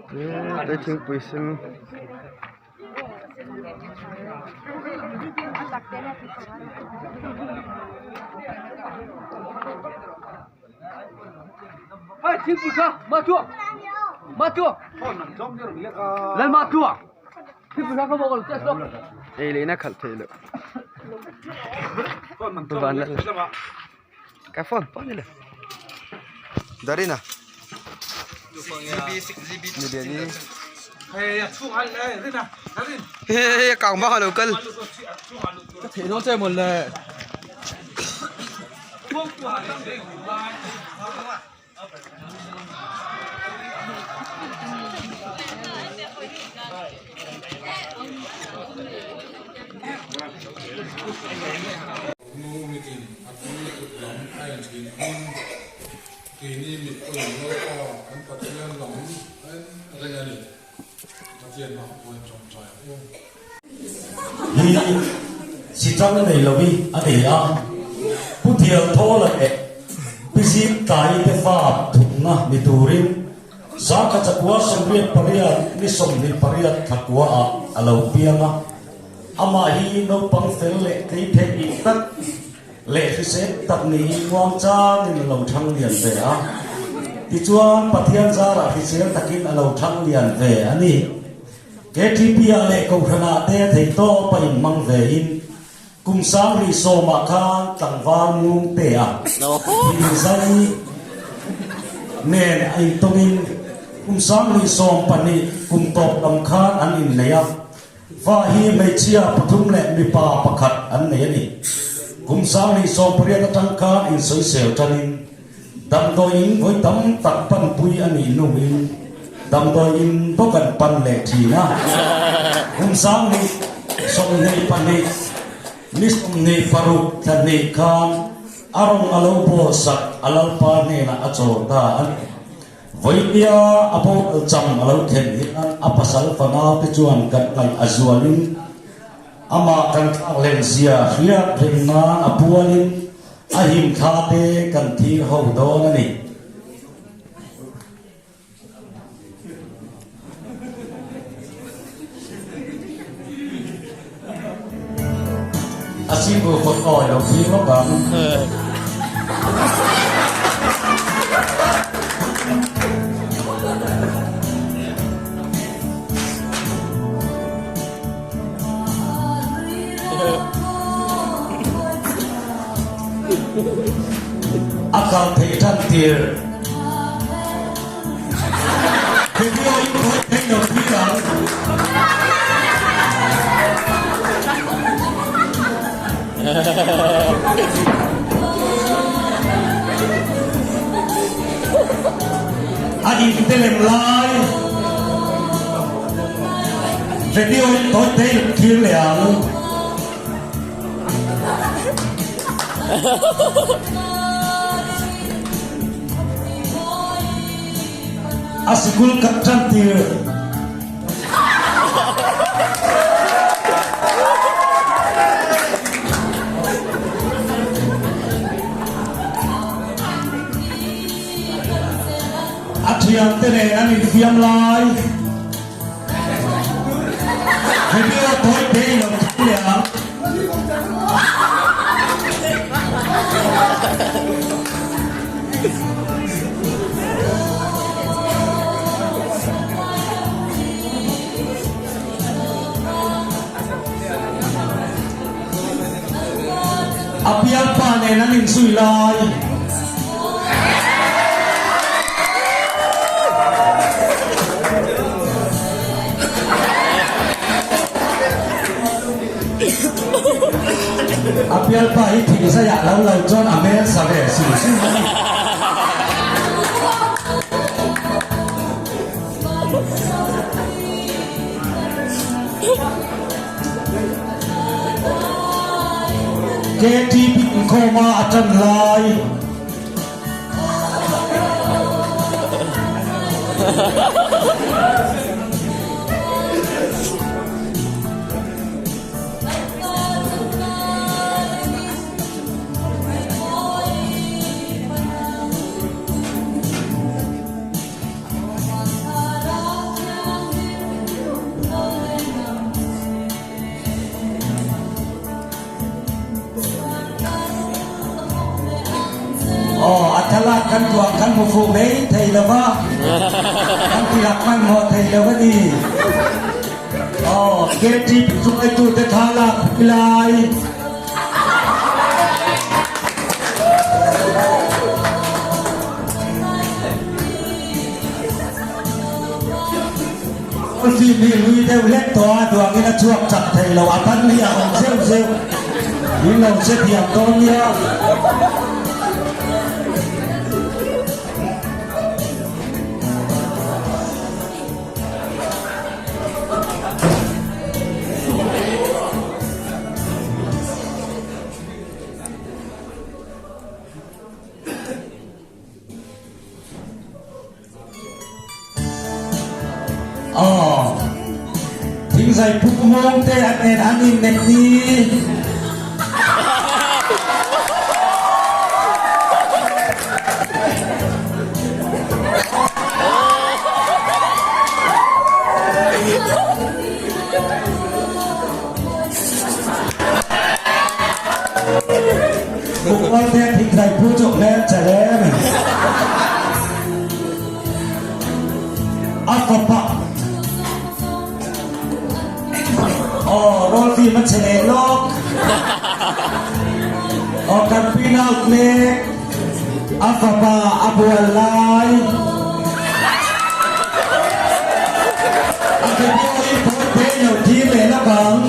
Tlai thingpui sen. Ei leh in a khalh theih loh van la ka phone pawh a ni lo Darina ni lian hi hei a kang bak a lo kal ka theih dawn che mawle. Nu mitin a tui kut lam a en thin angin keini mit pawhin Lalpa kan Pathian lam a en reng a ni. Pathian mah pawhin tawngtai ang u. Hi si chang nei lohi a ni a, Pu Thialthawla leh Pi Zingtlai te fa thumna ni turin Zangkha chakua 88 ni 28 thlakua ah a lo piang a. Amah hi naupang fel leh tlei theih dik tak leh hrisel tak niin muangchangin a lo thang lian ve a. Tichuan Pathian zarah hrisel takin a lo thang lian ve a ni. KTP-ah leh Kohhranah te theihtawp a inhmang vein kum sangrih sawmah khan tlangval Mungtea thilzai nen a intawngin kum sangrih 12 kum tawp lam khan an innei a. Va hi hmeichhia pathum leh mipa pakhat an nei a ni. Kum 2018 atang khan insawisel tanin damdawiin vawi tam tak panpui a nih hnuin damdawiin bawk an pan leh thin a. Kum 2022 ni 26 thla hnih khan a rawng a lo bawl sak a lalpa hnenah a chawl ta a ni. Vawitia a boral cham a lo thlen hian a pasal fanau te chuan kan ngaih a zualin amah kan thlak len zia hriat reng nan a pualin a him thla te kan thir ho dawn a ni. A sibu phawt awi lo thlir lawk ang. A kal theih tan tir. Video in thawih thei lo thlir ang. A in te lem lai. Video in thawih thei lo thlir leh ang. A sikul kan ṭan tir. A ṭhiante nen an infiam lai. Video tawi te i lo thlir leh ang. A bialpa nen an inzui lai. A bialpa hi thingzaiah lo lo chuan a hmel sa ve hrim hrim a ni. KTP inkhawma a tan lai. thlalak kan tuah kan hmu fuh mai thei lo va, kan tilak hmanhmawh thei lo a ni. Aw, KTP hruaitute thlalak pui lai. Film hi hlui deuh hlek tawh a, duangin a chhuak chak thei lo, a ban hi a awm zeuh zeuh. Min lo hre thiam dawn nia. Aw, thingzai pu mawng te an nen an inneih ni. Bukmawl te thingzai pu chu hmel che hle a ni. A fapa Aw, Rawlfim a che leh lawk. Aw, kan pin out mek. A fapa a bual lai. A video hi phone te lo thir leh lawk ang.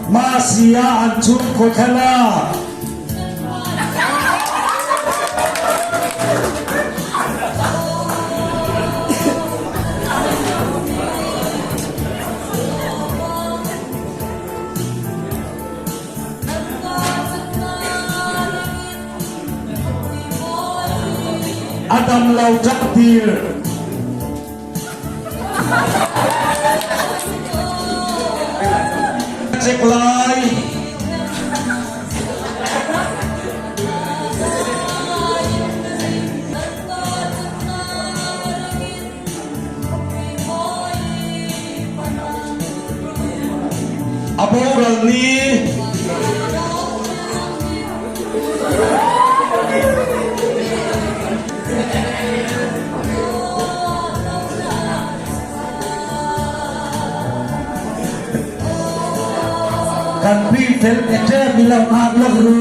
Mahsia an chhungkaw thlalak. A dam lo ṭap tir. Check lai. A boral ni. Kan pi fel te ṭep i lo nghak lawk ru.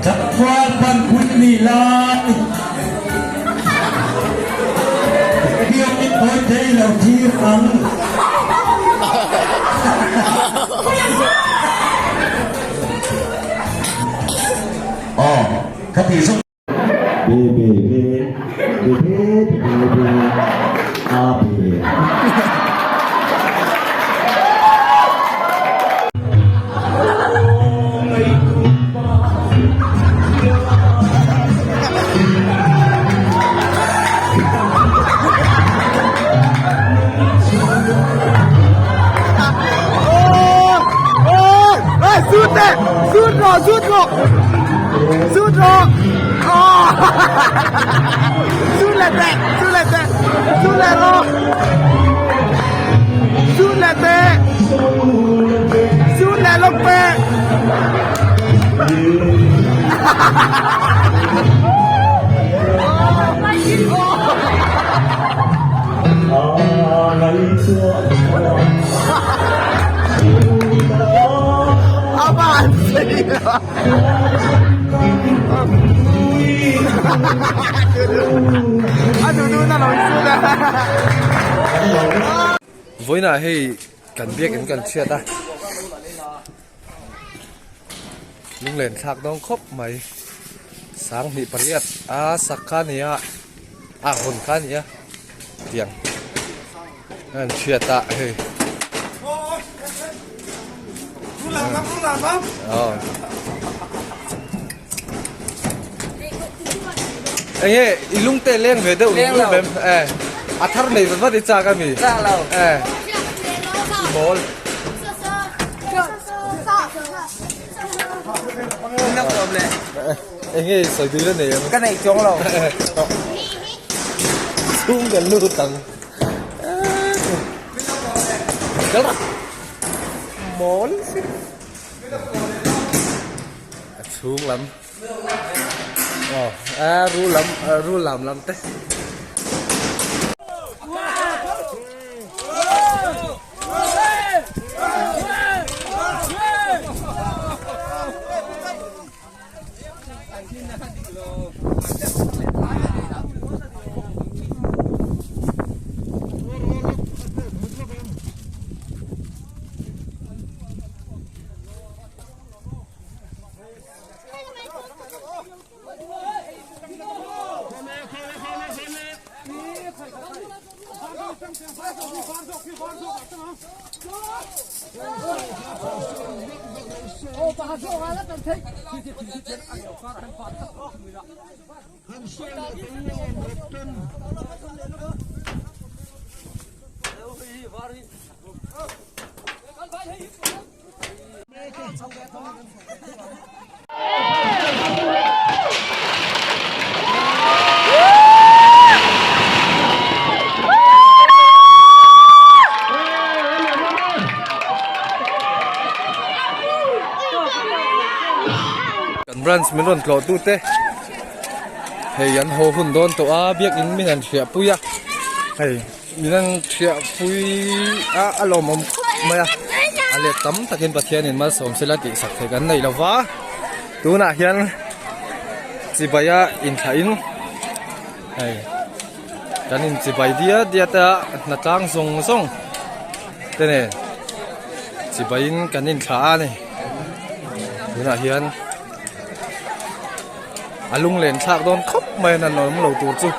Tlangval panpui nih lai biakinn tawi thei lo thir ang. Aw, ka ti zawk. B B B B B B B A B. Zut rawh, zut rawh, zut rawh. Zut leh teh, zut leh teh, zut leh rawh. Zut leh teh. Zut leh lawk teh. Vawiinah hei kan biakin kan chhiat a lunglen thlak dawn khawp mai 28 a sak kha a ni a a hawn kha a ni a tiang an chhiat a hei. Aw. Enge i lung te leng ve deuh leng lo em eh a thar nei vat vat i chak ami chak lo eh i mawl enge i sawi dui la nei em ka nei chuang lo chhung kan lut ang kal rawh mawl si a chhung lam aw a rul lam rul lam lam te. Kan branch min rawn tlawh tu te hei an haw hun dawn tawh a biakin min han hriah pui a hei. Min an thiah pui a a lawmawm khawp mai a a let tam takin Pathianin malsawm sela tih sak theih kan nei lo va tunah hian chibai a inthlah in hei kan in chibai diat diat a hnatlang zawng zawng te nen chibai in kan inthlah a ni tunah hian a lunglen thlak dawn khawp mai a nan awm lo tur chu.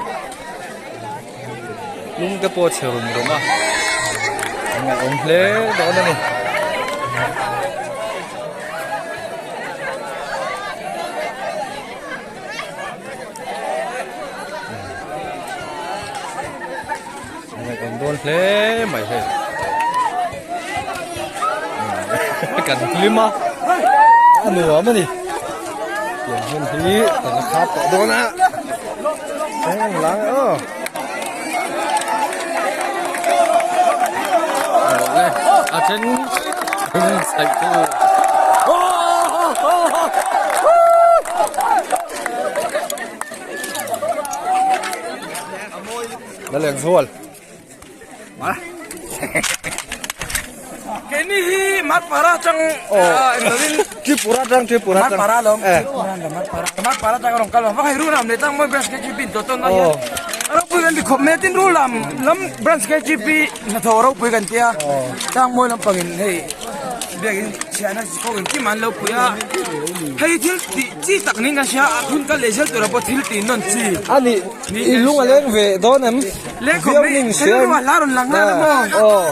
Lung te pawh a chhe rum rum a an ngaihawm hle dawn a ni. An ngaihawm dawn hle mai hei kan hlim a a nuam a ni tiang hun hi kan la khap tawh dawn a. Eng lang aw. Le a then sai tu. La leng zual. Keini hi Matpara atang englovin Tripura atang Tripura atang Matpara lawm Matpara atang rawn kal vang hei Rulam leh tang mawi branch KGP in tawh tawn a hian ropui kan ti khawp mai a tin Rulam lam branch KGP hnathawh ropui kan tia tang mawi lampangin hei biakin chhiahna kawng engkim an lo pui a hei thil tih chi tak niin kan hria a hun kal leh zel tur ah pawh thil tih nawn chi ani i lung a leng ve dawn em Lengkhawm mai kan ru a hla rawn lang nghal a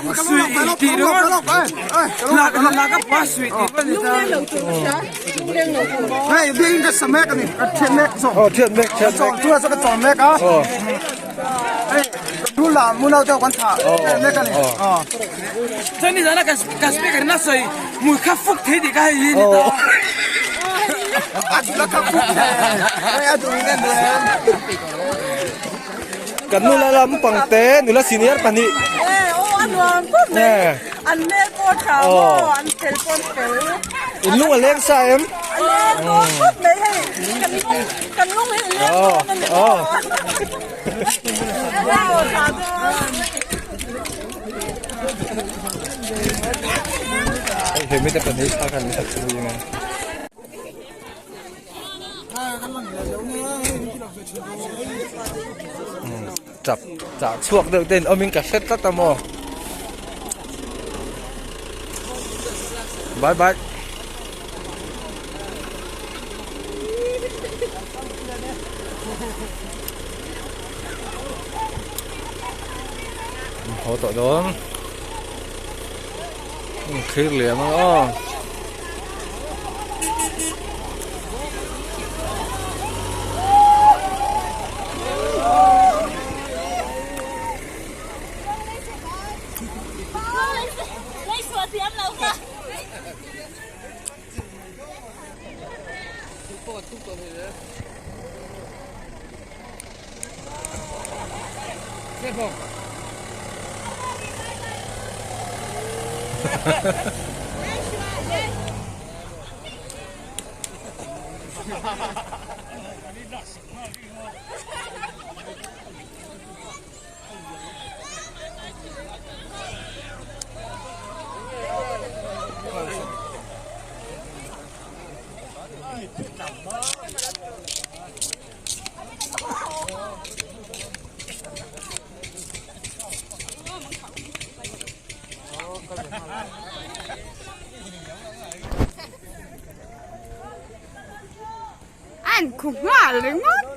maw suih tih ringawt la ka pa suih tih ringawt ni ta Hei biakin ka sa mek a ni ka thiat mek zawk aw thiat mek thiat mek chu chu ka chawm mek a aw hei ru la munau te kan thah mek a ni aw chuan ni zana ka speaker na sawi mui kha fuk thei tih ka hei hi ni ta a duh la kha fuk hei a duh in en duh em. Kan nula lampang te nula senior pahnih. Eh aw a nuam khawp mai an hmel pawh a tha maw an fel pawh an fel. In lung a leng sa em? A leng dawn khawp mai hei kan lung kan lung hi a leng dawn a ni maw. Aw tha dawn. Hei he mite pahnih thla khan min chhung a. Chap chah chhuak deuh te in awm in ka hre tlat a maw bye bye haw tawh dawn thlir liam ang aw. An khu nghal ringawt.